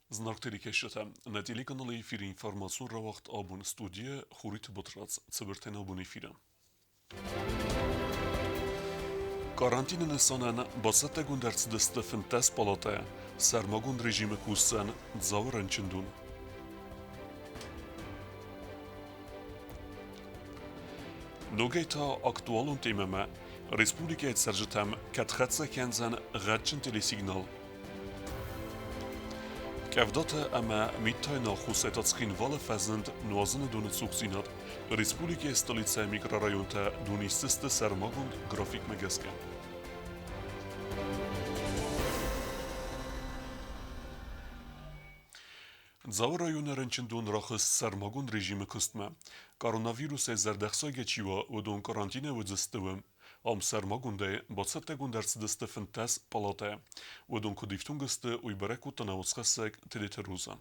Зынаргъ телекӕсджытӕ, нӕ телеканалы эфиры информацион рауагъд абон студийӕ Хуриты Батрадз цыбыртӕй абон эфиры. Карантины нысанӕн бацӕттӕгонд ӕрцыдысты 15 палатӕ, сӕрмагонд режимы кусдзӕн Дзауы рынчындон. Ногӕй та актуалон темӕмӕ республикӕйы цӕрджытӕм кӕд хӕццӕ кӕндзӕн гъӕдджын телесигнал. Къӕвдатӕ ӕмӕ миттайы аххосӕй та Цхинвалы фӕзынд нуазыны доны цухдзинад. Республикӕйы столицӕйы микрорайонтӕ дон исдзысты сӕрмагонд графикмӕ гӕсгӕ. Дзауы районы рынчындон рахызт сӕрмагонд режимы куыстмӕ. Коронавирусӕй зӕрдӕхсайгӕ чи уа, уыдон карантины уыдзысты уым. Ам сӕрмагондӕй бацӕттӕгонд ӕрцыдысты 15 палатӕ. Уыдон куыд ифтонг сты, уый бӕрӕг кодта нӕ уацхӕссӕг Тедеты Роза.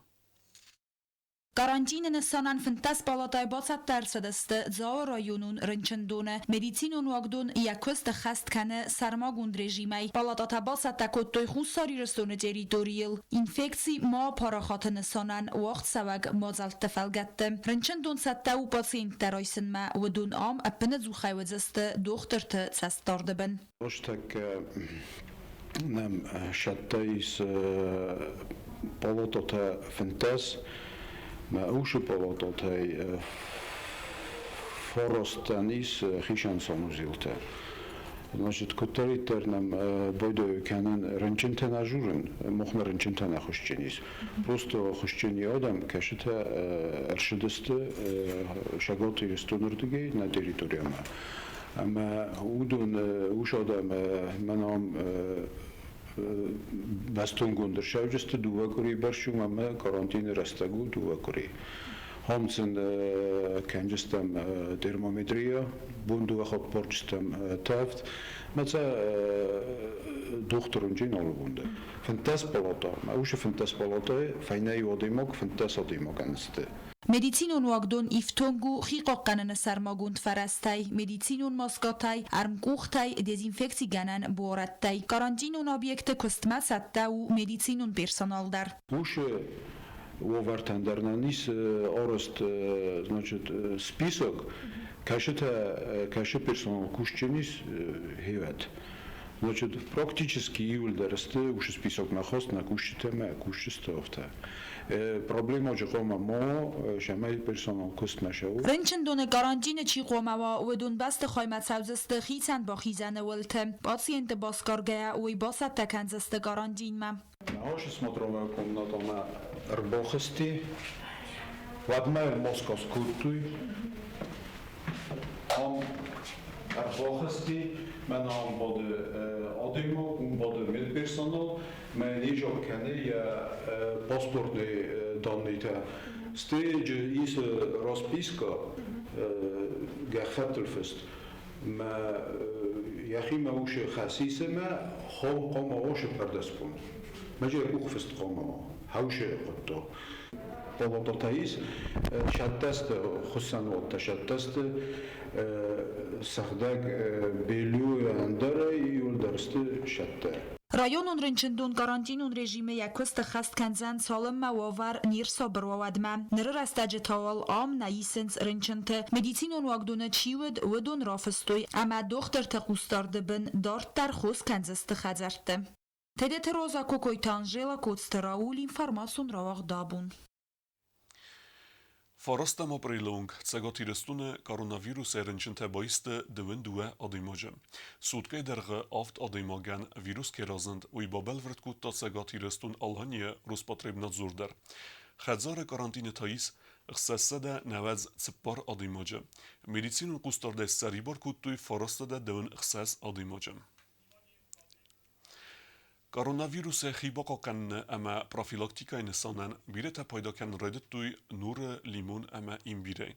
Карантины нысанӕн 15 палатӕй бацӕттӕ ӕрцыдысты Дзауы районон рынчындоны. Медицинон уагдон йӕ куыст ӕххӕст кӕны сӕрмагонд режимӕй. Палатӕтӕ бацӕттӕ кодтой Хуссар Ирыстоны территорийыл. Инфекци ма апарахаты нысанӕн уагъдцӕуӕг мадзӕлтты фӕлгӕтты. Рынчындон цӕттӕ у пациенттӕ райсынмӕ, уыдон ам ӕппынӕдзухӕй уыдзысты дохтырты цӕстдарды бын. Ныртӕккӕ нӕм сӕттӕ ис палатӕтӕ 15, мӕ усы палатӕтӕй фарастӕн ис хицӕн санузелтӕ. Значит, куыддӕриддӕр нӕм байдайы кӕнын рынчынтӕ нӕ журын, махмӕ рынчынтӕ нӕ хуысджын ис. Просто хуысджын адӕм, кӕсытӕ ӕрсыдысты Цӕгат Ирыстоны рдыгӕй нӕ территориямӕ. Ӕмӕ уыдон ус адӕм мӕн ам бӕстонгонд ӕрсӕуджысты дыууӕ къуырийы бӕрц ӕмӕ карантины рӕстӕг у дыууӕ къуыри. Ам сын кӕнджыстӕм термометрия, бон дыууӕ хатт барджыстӕм тӕвд. Мӕ цӕ дохтырон нал бонды. 15 палата, мӕ усы 15 палатайы фӕйнӕ иу адӕймаг, 15 адӕймагӕн сты. Медицинон уагдон ифтонг у хихъахъхъӕныны сӕрмагонд фӕрӕзтӕй, медицинон маскӕтӕй, ӕрмкъухтӕй, дезинфекцигӕнӕн буарадтӕй. Карантинон объекты куыстмӕ цӕттӕ у медицинон персонал дӕр. Усы уавӕртӕн дӕр нӕ ницы арӕзт, значит, список, кӕсытӕ, кӕсы персонал кусджын ис, хевӕд. Значит, практически иуылдӕр сты уыцы списокмӕ хаст нӕ кусджытӕ мӕ кусджытӕ афтӕ. Проблемаджы хъуамӕ ма сӕмӕй персонал куыстмӕ сӕуы. Рынчындоны карантины чи хъуамӕ уа, уыдон бӕстыхаймӕ цӕудзысты хицӕн бахизӕны уылты. Пациенты басгаргӕйӕ, уый бацӕттӕ кӕндзысты карантинмӕ. Наша смотровая комнатамӕ ӕрбахызти, уӕдмӕ Москва скодтой. Ам ӕрбахызти, мӕнӕ ам бады адӕймаг, уым бады медперсонал, мӕ низаг кӕны йӕ паспортный данныйтӕ. Стейджы ис расписка гӕххӕттыл фыст. Мӕ йӕхимӕ усы хӕс исы мӕ хом хъуамӕ уосы пӕрдӕсбон. Мӕ же къухфыст хъуамӕ уа, хӕусы хъуыддаг. Палататӕ ис, сӕттӕсты хуыссӕнуӕттӕ сӕттӕсты сыгъдӕг белюйы ӕндӕрӕй иуылдӕр сты сӕттӕ. Районон рынчындон карантинон режимы йӕ куыст ӕххӕст кӕндзӕн, цалынмӕ уавӕр не рсабыр уа, уӕдмӕ. Ныры рӕстӕджы та уал ам нӕ исынц рынчынты. Медицинон уагдоны чи уыд, уыдон рафыстой ӕмӕ дохтырты хъусдарды бын дарддӕр хос кӕндзысты хӕдзӕртты. Тедеты Роза, Кокойты Анжела, Коцты Рауль, информацион рауагъд абон. Фарӕстӕм апърелы онг Цӕгат Ирыстоны коронавирусӕй рынчынтӕ баисты дыууын дыууӕ адӕймаджы. Суткӕйы дӕргъы авд адӕймагӕн вирус кӕй разынд, уый бабӕлвырд кодта Цӕгат Ирыстон-Аланийы Роспотребнадзор дӕр. Хӕдзары карантины та ис 694 адӕймаджы. Медицинон хъусдардӕй ссӕрибар кодтой 926 адӕймаджы. Коронавирусӕй хи бахъахъхъӕныны ӕмӕ профилактикӕйы нысанӕн бирӕтӕ пайда кӕнын райдыдтой нуры, лимон ӕмӕ имбирӕй.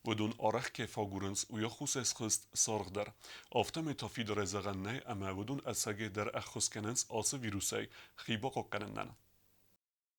Уыдон арӕх кӕй фӕагурынц, уый аххосӕй схызт саргъ дӕр. Афтӕмӕй та фидарӕй зӕгъӕн нӕй ӕмӕ уыдон ӕцӕгӕй дӕр ӕххуыс кӕнынц ацы вирусӕй хи бахъахъхъӕнынӕн.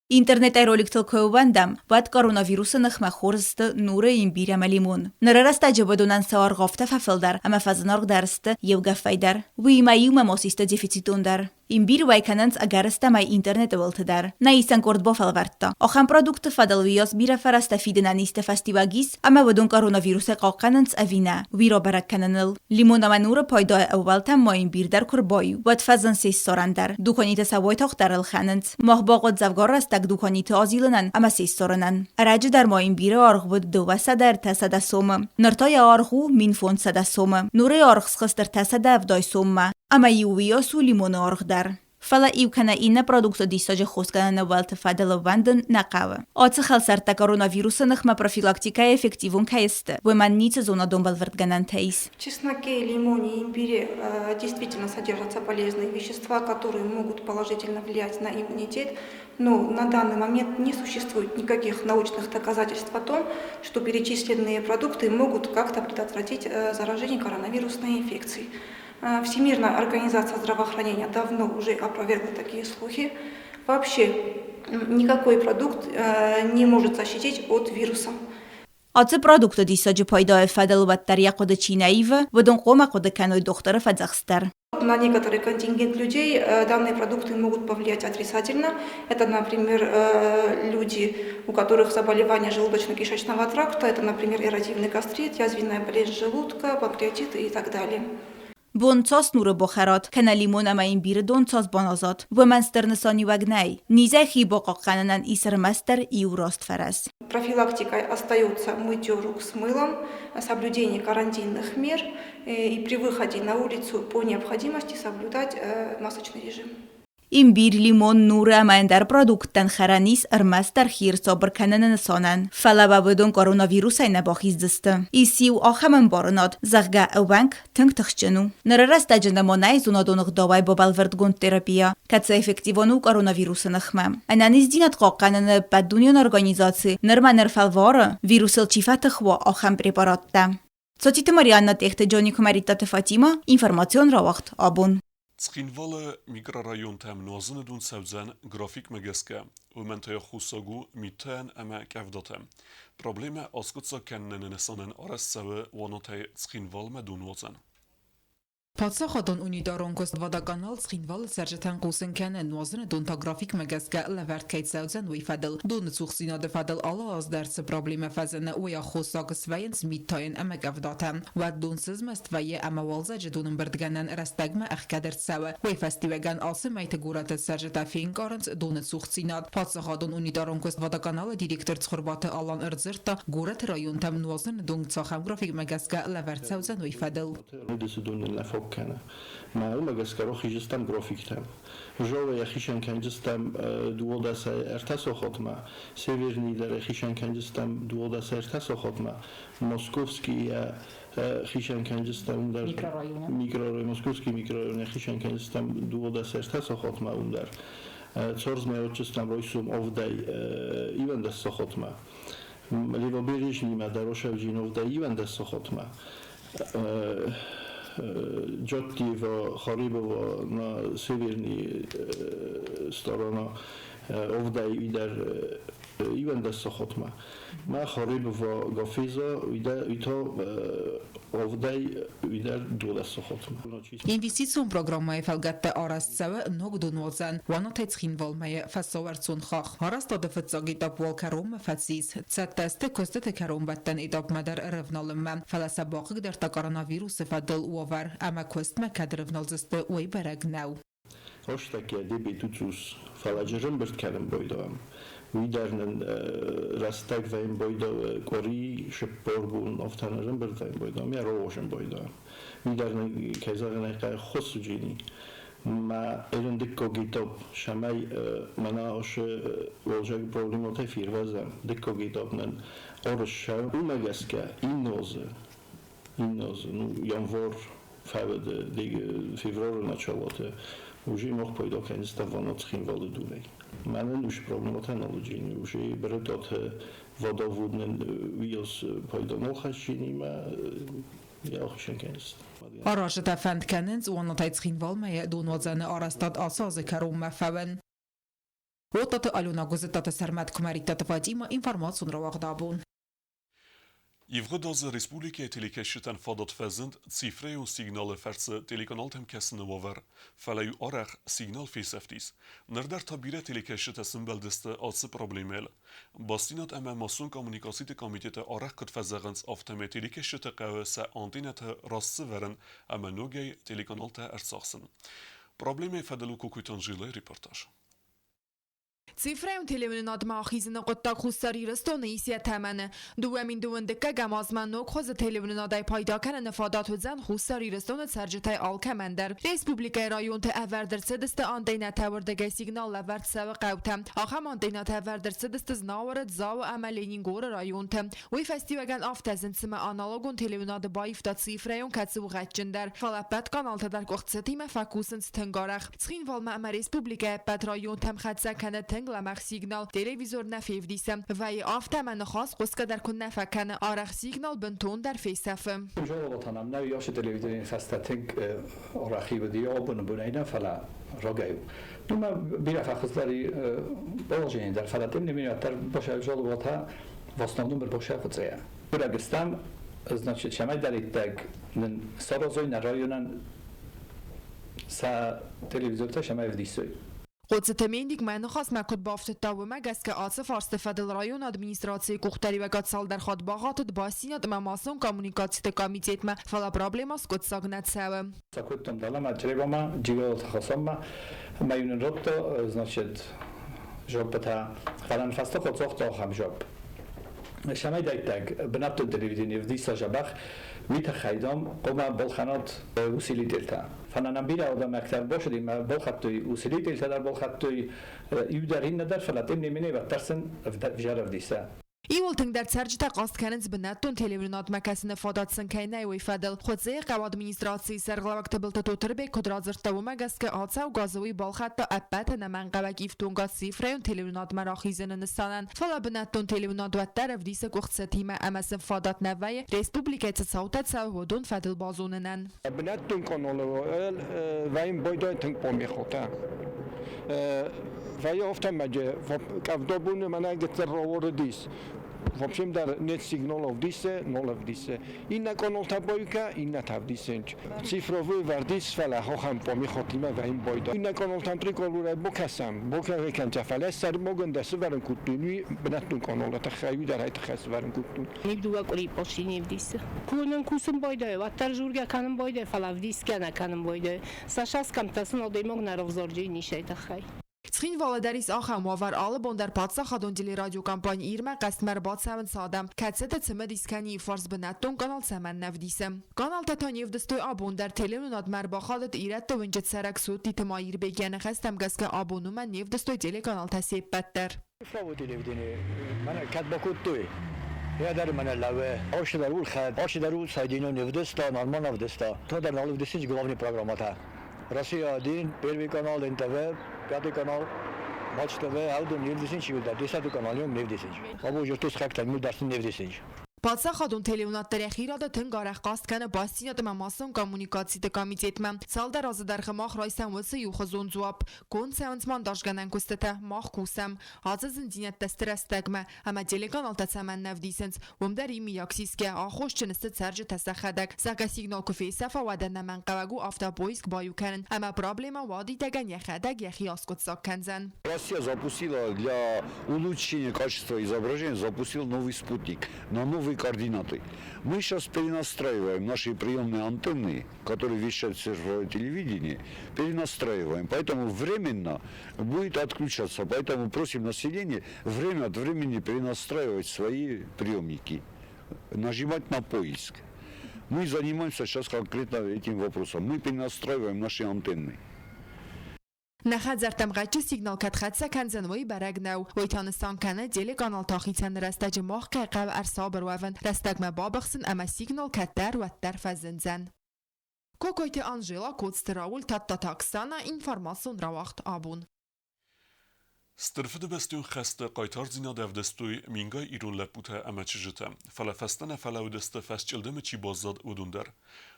Интернетӕй роликтыл куы ӕууӕндӕм, уӕд коронавирусы ныхмӕ хорз сты нуры, имбирь ӕмӕ лимон. Ныры рӕстӕджы уыдонӕн сӕ ӕргъӕвтӕ фӕфылдӕр ӕмӕ фӕзынаргъдӕр сты еугӕфӕй дӕр. Уыимӕ иумӕ ма систы дефицитон дӕр. Имбирь уӕй кӕнынц ӕгӕрыстӕмӕй интернеты уылты дӕр. Нӕ исӕн къорд бафӕлвӕрдта. Ахӕм продукты фӕдыл уыйас бирӕ фӕрӕзтӕ фидынӕн исты фӕстиуӕг ис, ӕмӕ уыдон коронавирусӕй хъахъхъӕнынц ӕви нӕ, уый рабӕрӕг кӕныныл. Лимон ӕмӕ нуры пайдайы ӕууӕлтӕм ма имбирь дӕр куы рбаиу, уӕд фӕзын се ссарӕн дӕр. Дуканиты сӕ уайтагъддӕр ӕлхӕнынц. Мах бахъуыд дзӕвгар рӕстӕг дуканиты азилынӕн ӕмӕ се ссарынӕн. Ӕрӕджы дӕр ма имбиры аргъ уыд 203 300 сомы. Ныр та йӕ аргъ у 1500 сомы. Нуры аргъ схызт 370 соммӕ. Ӕмӕ-иу уыйас у лимоны аргъ дӕр. Фӕлӕ иу кӕнӕ иннӕ продукты диссаджы хосгӕнӕны уӕлты фӕдыл ӕууӕндын нӕ хъӕуы. Ацы хӕлцӕрттӕ коронавирусы ныхмӕ профилактикӕйы эффективон кӕй сты, уымӕн ницы зонадон бӕлвырдгӕнӕнтӕ ис. В чесноке, лимоне и имбире действительно содержатся полезные вещества, которые могут положительно влиять на иммунитет, но на данный момент не существует никаких научных доказательств о том, что перечисленные продукты могут как-то предотвратить заражение коронавирусной инфекцией. Всемирная организация здравоохранения давно уже опровергла такие слухи. Вообще никакой продукт не может защитить от вируса. Ацы продукты диссаджы пайдайы фӕдыл уӕддӕр йӕ хъуыды чи нӕ ивы, уыдон хъуамӕ хъуыды кӕной дохтыры фӕдзӕхст дӕр. На некоторый контингент людей данные продукты могут повлиять отрицательно. Это, например, люди, у которых заболевания желудочно-кишечного тракта, это, например, эрозивный гастрит, язвенная болезнь желудка, панкреатит и так далее. Бон цас нуры бахӕрат, кӕнӕ лимон ӕмӕ имбиры дон цас баназат, уымӕн стыр нысаниуӕг нӕй. Низӕй хи бахъахъхъӕнынӕн ис ӕрмӕстдӕр иу раст фӕрӕз. Профилактикой остается мытье рук с мылом, соблюдение карантинных мер и при выходе на улицу по необходимости соблюдать масочный режим. Имбирь, лимон, нуры ӕмӕ ӕндӕр продукттӕн хӕрӕн ис ӕрмӕстдӕр хи ӕрсабыр кӕныны нысанӕн, фӕлӕ уӕ уыдон коронавирусӕй нӕ бахиздзысты. Ис иу ахӕм ӕмбарынад, зӕгъгӕ, ӕууӕнк тынг тыхджын у. Ныры рӕстӕджы нӕмонӕй зонадон ӕгъдауӕй бабӕлвырдгонд терапия, кӕцы эффективон у коронавирусы ныхмӕ. Ӕнӕниздзинад хъахъхъӕныны ӕппӕтдунеон организаци нырма ныр фӕлвары, вирусыл чи фӕтых уа, ахӕм препараттӕ. Цоциты Марианна Тъехты Джони Куымӕридтаты Фатимӕ, информацион рауагъд абон. Цхинвалы микрорайонтӕм нуазыны дон цӕудзӕн графикмӕ гӕсгӕ, уымӕн та йӕ аххосаг у митӕн ӕмӕ къӕвдатӕ. Проблемӕ аскъуыддзаг кӕныны нысанӕн арӕзт цӕуы Уанатӕй Цхинвалмӕ донуадзӕн. Паддзахадон унитарон куыст Водоканал Цхинвалы цӕрджытӕн хъусын кӕны, нуазыны дон та графикмӕ гӕсгӕ лӕвӕрд кӕй цӕудзӕн, уый фӕдыл. Доны цухдзинады фӕдыл алы аз дӕр цы проблемӕ фӕзыны, уый аххосаг свӕййынц миттайӕн ӕмӕ къӕвдатӕ. Уӕд дон сызмӕст вӕййы ӕмӕ уалдзӕджы донӕмбырдгӕнӕн рӕстӕгмӕ ӕхгӕд ӕрцӕуы. Уый фӕстиуӕгӕн ацы мӕйты горӕты цӕрджытӕ фенкъарынц доны цухдзинад. Паддзахадон унитарон куыст Водоканал-ы директор Цхуырбаты Алан ӕрдзырдта, горӕты районтӕм нуазыны дон цахӕм графикмӕ гӕсгӕ лӕвӕрд цӕудзӕн, уый фӕдыл. Медицидонӕн нӕ фаг кӕны. Мӕ уымӕ гӕсгӕ рохизыстӕм графиктӕм. Жовӕ йӕхицӕн кӕндзыстӕм 23 сахатмӕ, Северный дӕр йӕхицӕн кӕндзыстӕм 23 сахатмӕ, Московский йӕ хицӕн кӕндзыстӕм уым дӕр. Микрорайон. Московский микрорайон йӕхицӕн кӕндзыстӕм 23 сахатмӕ уым дӕр. Цорзмӕ отчыстӕм райсом авдӕй 11 сахатмӕ. Левобережныймӕ дӕр ошӕвджин авдӕй 11 сахатмӕ. Джоттиева, Харибова на северный сторона овдай уидӕр 11 сахатмӕ. Ма Харибова Гафеза уита овдай уидӕр 12 сахатмӕ. Инвестицион программӕйы фӕлгӕтты арӕзт цӕуы ног донуадзӕн Уанатӕй Цхинвалмӕйы фӕсауӕрцон хахх. Арӕзтады фыццаг этап уал кӕронмӕ фӕцис. Цӕттӕ сты куыстыты кӕронбӕттӕн этапмӕ дӕр ӕрӕвналынмӕ, фӕлӕ сӕ бахъыгдардта коронавирусы фӕдыл уавӕр ӕмӕ куыстмӕ кӕд ӕрӕвналдзысты, уый бӕрӕг нӕу. Остаке дебетуцус фӕлӕджы рымбырд кӕнын бойдоам. Уый дӕр нын рӕстӕг вӕйын бойдо къуыри сыппор бон офтӕн ӕрӕмбырд вӕйын бойдоам, йӕ роозын бойдоам. Уый дӕр нын, кӕй зӕгъын ӕй хъӕуы, хосуджини. Ма эрен дыккаг этап, цӕмӕй мӕнӕ ацы уӕлзӕг проблемӕтӕй фервӕзӕм, дыккаг этап нын ӕрыссӕм. Уымӕ гӕсгӕ иннозы, иннозы, ну, январ фӕвӕды, февралы началоты уже мах пайда кӕндзыстӕм ванна Цхинвалы дурӕй. Мӕнӕн уыцы проблемӕтӕ нал уыди, уже бырытаты водоводнын уыйас пайда нал хӕсджынимӕ йӕ кӕнынц. Аразджытӕ фӕнд кӕнынц Уанатӕй Цхинвалмӕ донуадзӕны арӕзтад ацы азы кӕронмӕ фӕуын. Оттаты Алена, Гуызыттаты Сӕрмӕт, Куымӕридтаты Фатимӕ, информацион рауагъд абон. Ивгъуыд азы республикӕйы телекӕсджытӕн фадат фӕзынд цифрӕйон сигналы фӕрцы телеканалтӕм кӕсыны уавӕр, фӕлӕ-иу арӕх сигнал фесӕфтис. Ныр дӕр та бирӕ телекӕсджытӕ сымбӕлдысты ацы проблемӕйыл. Бастдзинад ӕмӕ массон коммуникациты комитеты арӕх куыд фӕзӕгъынц, афтӕмӕй телекӕсджыты хъӕуы сӕ антеннӕтӕ раст сывӕрын ӕмӕ ногӕй телеканалтӕ ӕрцахсын. Проблемӕйы фӕдыл у Кокойты Анжелӕйы репортаж. Цифрӕйон телеуынынадмӕ ахизыны хъуыддаг Хуссар Ирыстоны ис йӕ тӕмӕны. 2012 азмӕ ног хуызы телеуынынадӕй пайда кӕныны фадат уыдзӕн Хуссар Ирыстоны цӕрджытӕй алкӕмӕн дӕр. Республикӕйы районты ӕвӕрд ӕрцыдысты антеннӕтӕ, уырдыгӕй сигнал лӕвӕрд цӕуы хъӕутӕм. Ахӕм антеннӕтӕ ӕвӕрд ӕрцыдысты Знауыры, Дзауы ӕмӕ Ленингоры районты. Уый фӕстиуӕгӕн афтӕ зынд, цыма аналогон телеуынады баивта цифрӕйон, кӕцы у гъӕдджындӕр. Фӕлӕ ӕппӕт каналтӕ дӕр къуыхцытимӕ фӕкусынц тынг арӕх. Цхинвалмӕ ӕмӕ республикӕйы ӕппӕт районтӕм хӕццӕ кӕны тынг лӕмӕгъ сигнал, телевизор нӕ февдисы. Вӕййы афтӕ, ӕмӕ ныхас хъуысгӕ дӕр куыннӕ фӕкӕны, арӕх сигнал бынтондӕр фесӕфы. Жаловатанам нӕу йосы телевиденийы хӕстӕ тынг арӕх уыди абоны бонӕй нӕ, фӕлӕ рагӕй у. Ну, мӕ бирӕ фӕхуыздӕр и положение дӕр, фӕлӕ тем не менее уӕддӕр босӕ жаловата в основном босӕ хуыцӕйӕ. Курӕг значит, цӕмӕйдӕриддӕр нын саразой нӕ районӕн сӕ телевизортӕ сӕмӕ ӕвдисой. Хъоцыты Мендик мӕ ныхасмӕ куыд бафтыдта, уымӕ гӕсгӕ ацы фарсты фӕдыл районы администрацийы къухдариуӕгад цалдӕр хатт бахатыд бастдзинад ӕмӕ массон коммуникациты комитетмӕ, фӕлӕ проблемӕ скъуыддзаг нӕ цӕуы. Сакуттам дӕлӕмӕ Чъребамӕ, Джиголаты Хасанмӕ, ӕмӕ иу нын радта, значит, жоппытӕ. Фӕлӕ нын фӕстӕ фӕцагъта ахӕм жопп. Цӕмӕйдӕриддӕр бынӕттон телевидени ӕвдиса дзӕбӕх, уый тыххӕй, дам, хъуамӕ балхӕнат усилительтӕ. Фӕлӕ нӕм бирӕ адӕмӕгтӕ ӕрбацыди ӕмӕ балхӕдтой усилительтӕ дӕр балхӕдтой, иу дӕр, иннӕ дӕр, фӕлӕ тем не менее уӕддӕр сын ӕвзӕр ӕвдиса. Иууыл тынгдӕр цӕрджытӕ хъаст кӕнынц бынӕттон телеуынынадмӕ кӕсыны фадат сын кӕй нӕй, уый фӕдыл. Хуыцъейы хъӕуы администрацийы сӕргълӕууӕг Тыбылты Тотырбег куыд радзырдта, уымӕ гӕсгӕ ацӕугӕ азы уый балхӕдта ӕппӕт ӕнӕмӕнгхъӕуӕг ифтонгад цифрӕйон телеуынынадмӕ рахизыны нысанӕн. Фӕлӕ бынӕттон телеуынад уӕддӕр ӕвдисы къуыхцытимӕ ӕмӕ сын фадат нӕ вӕййы, республикӕйы цы цаутӕ цӕуы, уыдон фӕдыл базонынӕн. Бынӕттон каналы вӕййын байдайы тынг помехотӕ. Вӕййы афтӕ мӕджы къӕвдабоны мӕнӕ гыццыл рауарыдис. В общем дӕр нет сигнал ӕвдисы, нол ӕвдисы. Иннӕ каналтӕ байука, иннӕтӕ ӕвдисынч. Цифровой вӕрдис, фӕлӕ хохӕн помехотимӕ вӕййын байда. Иннӕ каналтӕм триколурӕй бакӕсӕм, бакӕрекӕнтӕ, фӕлӕ сӕрмагондӕй сывӕрын кодтой, уый бынӕттон каналы тыххӕй, уый дӕр ӕй тыххӕй сывӕрын кодтой. Иу дыууӕ къуыри почти не вдисы. Ку нын кусын байдайы, уӕддӕр жургӕ кӕнын байдайы, фӕлӕ ӕвдисгӕ нӕ кӕнын байдайы. Саша скӕмттӕ сын адӕймаг нӕ равзарджы нисӕй тыххӕй. Цхинвалы дӕр ис ахӕм уавӕр, алы бон дӕр паддзахадон телерадиокомпани Ирмӕ хъӕстмӕ ӕрбацӕуынц адӕм, кӕцыты цымыдис кӕны иуфарс бынӕттон канал цӕмӕннӕ ӕвдисы. Каналтӕ та не вдыстой абон дӕр, телеуынынадмӕ ӕрбахатыд ирӕтты уынджы цӕрӕг Соттиты Маирбег йӕ ныхӕстӕм гӕсгӕ абон уымӕн не вдыстой телеканалтӕ се ппӕт дӕр. Цифровой телевидение мӕнӕ кӕд бакодтой, е дӕр мӕнӕ лӕве. Алчидӕр ул хӕд, алчидӕр ул Соединенный ӕвдиста, нормально ӕвдиста. То дӕр нал ӕвдисынц главный программӕтӕ. Россия-1, Первый канал, НТВ, Пятый канал, Матч ТВ, ӕвдун не вдисынч иуылдӕр, десятый канал не вдисынч. Абон жыртус хӕктӕ мулдӕр не вдисынч. Паддзахадон телеуынад дӕр йӕхи рады тынг арӕх хъаст кӕны бастдзинад ӕмӕ массон коммуникациты комитетмӕ. Цалдӕр азы дӕргъы мах райсӕм уыцы иухуызон дзуапп. Конд цӕуынц монтажгӕнӕн куыстытӕ, мах кусӕм. Ацы зындзинӕдтӕ сты рӕстӕгмӕ, ӕмӕ телеканалта цӕмӕннӕ ӕвдисынц, уым дӕр иумиаг сисгӕ аххосджын сты цӕрджытӕ сӕхӕдӕг. Зӕгъгӕ, сигнал куы фесӕфа, уӕд ӕнӕмӕнгхъӕуӕг у автопоиск баиу кӕнын, ӕмӕ проблемӕ уадидӕгӕн йӕхӕдӕг йӕхи аскъуыддзаг кӕндзӕн. Россия запустила для улучшения качества изображения запустила новый спутник на новые координаты. Мы сейчас перенастраиваем наши приемные антенны, которые вещают цифровое телевидение, перенастраиваем. Поэтому временно будет отключаться. Поэтому просим население время от времени перенастраивать свои приемники, нажимать на поиск. Мы занимаемся сейчас конкретно этим вопросом. Мы перенастраиваем наши антенны. Нӕ хӕдзӕрттӕм гъӕдджын сигнал кӕд хӕццӕ кӕндзӕн, уый бӕрӕг нӕу. Уый та нысан кӕны, телеканал та хицӕн рӕстӕджы мах кӕй хъӕуы ӕрсабыр уӕвын, рӕстӕгмӕ бабыхсын ӕмӕ сигнал кӕддӕр-уӕддӕр фӕзындзӕн. Кокойты Анжела, Коцты Рауль, Тадтаты Оксана, информацион рауагъд абон. Стыр Фыдыбӕстӕйон хӕсты хъайтардзинад ӕвдыстой мингай ирон лӕппутӕ ӕмӕ чызджытӕ, фӕлӕ фӕстӕ нӕ фӕлӕууыдысты фӕсчъылдымы чи баззад, уыдон дӕр.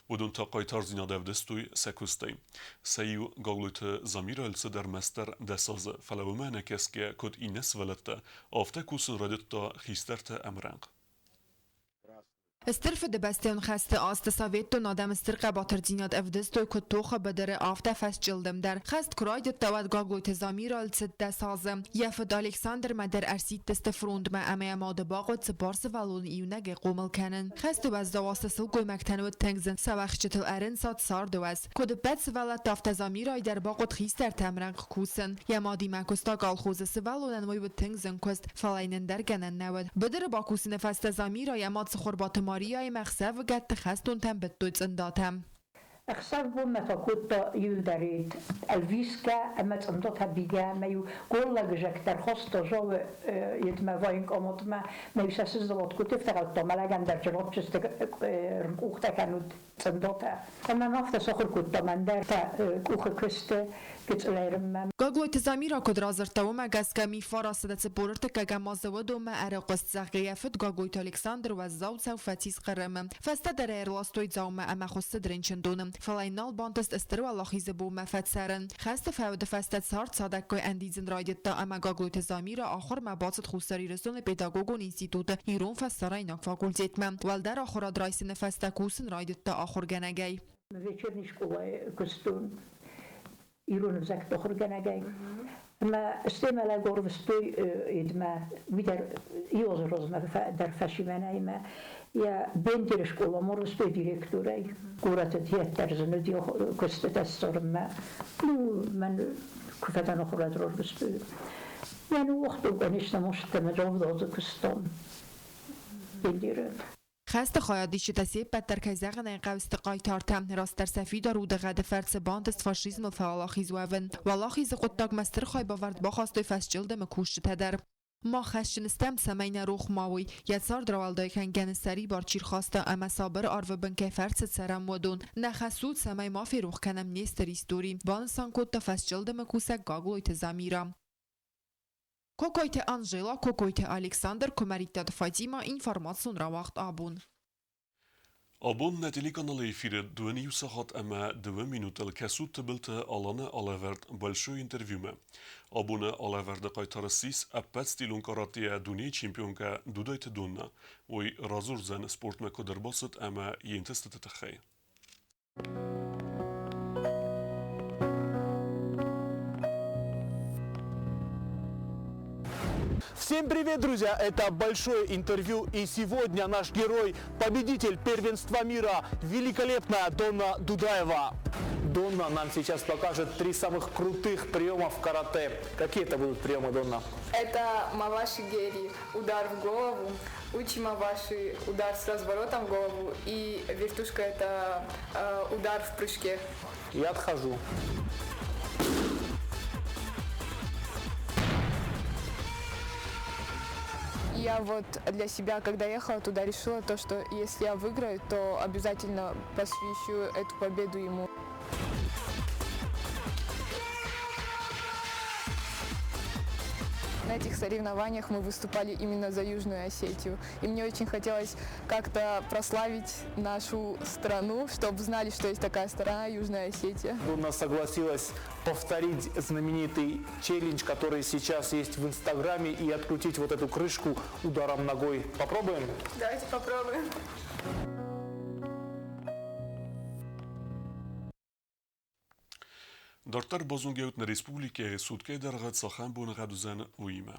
Уыдон та хъайтардзинад ӕвдыстой сӕ куыстӕй. Сӕ иу Гаглойты Замирӕ ӕлцыд ӕрмӕстдӕр 10 азы, фӕлӕ уымӕ ӕнӕкӕсгӕ, куыд иннӕ сывӕллӕттӕ, афтӕ кусын райдыдта хистӕрты ӕмрӕнхъ. Стыр Фыдыбӕстӕйон хӕсты азты советон адӕм стыр хъӕбатырдзинад ӕвдыстой куыд тохы быдыры, афтӕ фӕсчъылдым дӕр. Хӕст куы райдыдта, уӕд Гаглойты Замирӕ цыд 10 азы. Йӕ фыд Александрмӕ дӕр ӕрсидтысты фронтмӕ ӕмӕ йӕ мады бахъуыд цыппар сывӕллоны иунӕгӕй хъомыл кӕнын. Хӕсты уӕззау азты сылгоймӕгтӕн уыд тынг зын, сӕ уӕхсчытыл ӕрынцад царды уӕз. Куыд ӕппӕт сывӕллӕтты, афтӕ Замирӕйы дӕр бахъуыд хистӕрты ӕмрӕнхъ кусын. Йӕ мадимӕ куыста колхозы, сывӕллонӕн уый уыд тынг зын куыст, фӕлӕ йын ӕндӕр гӕнӕн нӕ уыд. Быдыры бакусыны фӕстӕ Замирӕ йӕ мад Цыхуырбаты Марияимӕ ӕхсӕвыгӕтты хӕстонтӕм быдтой цъындатӕ. Ӕхсӕв-бонмӕ та кодта иуылдӕр ӕлвисгӕ ӕмӕ цъындатӕ бигӕ ӕмӕ-иу голлагы зӕгтӕ рхаста Зауы йедмӕ военкоматмӕ, ӕмӕ-иу сӕ сыздӕхт кодтой, ӕфтӕгъӕлдта мӕлӕгӕн дӕр чыргъӕдчызты къухтӕ кӕнут цъындатӕ. Ӕмӕ мӕ афтӕ сахуыр кодта мӕн дӕр та къухы куысты гыцъылӕрынмӕ. Гаглойты Замирӕ куыд радзырдта, уымӕ гӕсгӕ Мифара 145 азы уыдонмӕ ӕрыхъуыст, зӕгъгӕ, йӕ фыд Гаглойты Александр уӕззау цӕф фӕцис Хъырымы. Фӕстӕдӕр ӕй ӕрластой Дзаумӕ ӕмӕ хуыссыд рынчындоны, фӕлӕ йын нал бантыст Стыр Уӕлахизы бонмӕ фӕцӕрын. Хӕсты фӕуды фӕстӕ цард цадӕггай ӕндидзын райдыдта ӕмӕ Гаглойты Замирӕ ахуырмӕ бацыд Хуссар Ирыстоны педагогон институты ирон фӕсарӕйнаг факультетмӕ. Уӕлдӕр ахуырад райсыны фӕстӕ кусын райдыдта ахуыргӕнӕгӕй. Вечерний скъолайы куыстон ирон ӕвзӕгты ахуыргӕнӕгӕй. Ӕмӕ стӕй мӕ лӕг ӕрвыстой едмӕ, уый дӕр иу азы размӕ дӕр фӕсивӕнӕймӕ. Йӕ Бендеры скъоламӕ ӕрвыстой директорӕй. Горӕты театр зын уыди куыстытӕ ссарынмӕ. Ну, мӕн куы фӕдӕн ахуырад рарвыстой. Я ныууагътон, конечно, может, ӕмӕ завдазы куыстон Бендеры. Хӕсты хайадисджытӕ се ппӕт дӕр, кӕй зӕгъын ӕй хъӕуы, сты хъайтартӕ. Растдӕр сӕ фидар удыгъӕды фӕрцы бантыст фашизмыл фӕуӕлахиз уӕвын. Уӕлахизы хъуыддагмӕ стыр хайбавӕрд бахастой фӕсчъылдымы кусджытӕ дӕр. Мах хӕсджын стӕм, цӕмӕй нӕ рох ма уой, йӕ цард рауӕлдай кӕнгӕ сӕрибар чи рхаста ӕмӕ сабыр арвы бын кӕй фӕрцы цӕрӕм, уыдон. Нӕ хӕс у, цӕмӕй ма ферох кӕнӕм не стыр истори, банысан кодта фӕсчъылдымы кусӕг Гаглойты Замира. Кокойты Анжела, Кокойты Александр, Куымӕридтаты Фатимӕ, информацион рауагъд абон. Абон нӕ телеканалы эфиры 21 сахат ӕмӕ 2 минутыл кӕсут Тыбылты Аланы алӕвӕрд «Большое интервью»-мӕ. Абоны алӕвӕрды хъайтар ссис ӕппӕт стилон каратейӕ дунейы чемпионкӕ Дудайты Донна. Уый радзурдзӕн спортмӕ куыд ӕрбацыд ӕмӕ йе нтыстыты тыххӕй. Всем привет, друзья! Это большое интервью, и сегодня наш герой, победитель первенства мира, великолепная Донна Дудаева. Донна нам сейчас покажет три самых крутых приема в карате. Какие это будут приемы, Донна? Это маваши гери, удар в голову, учи маваши, удар с разворотом в голову, и вертушка – это удар в прыжке. Я отхожу. Я вот для себя, когда ехала туда, решила то, что если я выиграю, то обязательно посвящу эту победу ему. На этих соревнованиях мы выступали именно за Южную Осетию. И мне очень хотелось как-то прославить нашу страну, чтобы знали, что есть такая страна, Южная Осетия. Донна согласилась повторить знаменитый челлендж, который сейчас есть в Инстаграме, и открутить вот эту крышку ударом ногой. Попробуем? Давайте попробуем. Дарддӕр базонгӕут нӕ республикӕйы суткӕйы дӕргъы цахӕм боныгъӕд уыдзӕн, уыимӕ.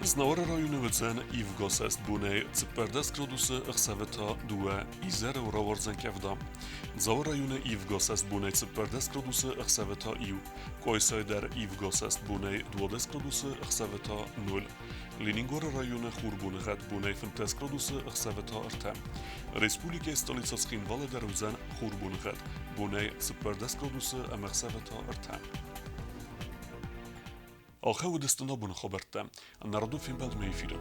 Знауыры районы уыдзӕн ивгӕсӕст бонӕй 14 градусы, ӕхсӕвы та 2, изӕры рауардзӕн къӕвда. Дзауы районы ивгӕсӕст бонӕй 14 градусы, ӕхсӕвы та 1. Къуайсайы дӕр ивгӕсӕст бонӕй 12 градусы, ӕхсӕвы та 0. Ленингоры районы хурбоныгъӕд бонӕй 15 градусы, ӕхсӕвы та 3. Республикӕйы столицӕ Цхинвалы дӕр уыдзӕн хурбоныгъӕд бонӕй 14 градусы ӕмӕ ӕхсӕвы та 3. Ахӕм уыдысты нӕ боны хабӕрттӕ. Народон фембӕлдмӕ эфиры.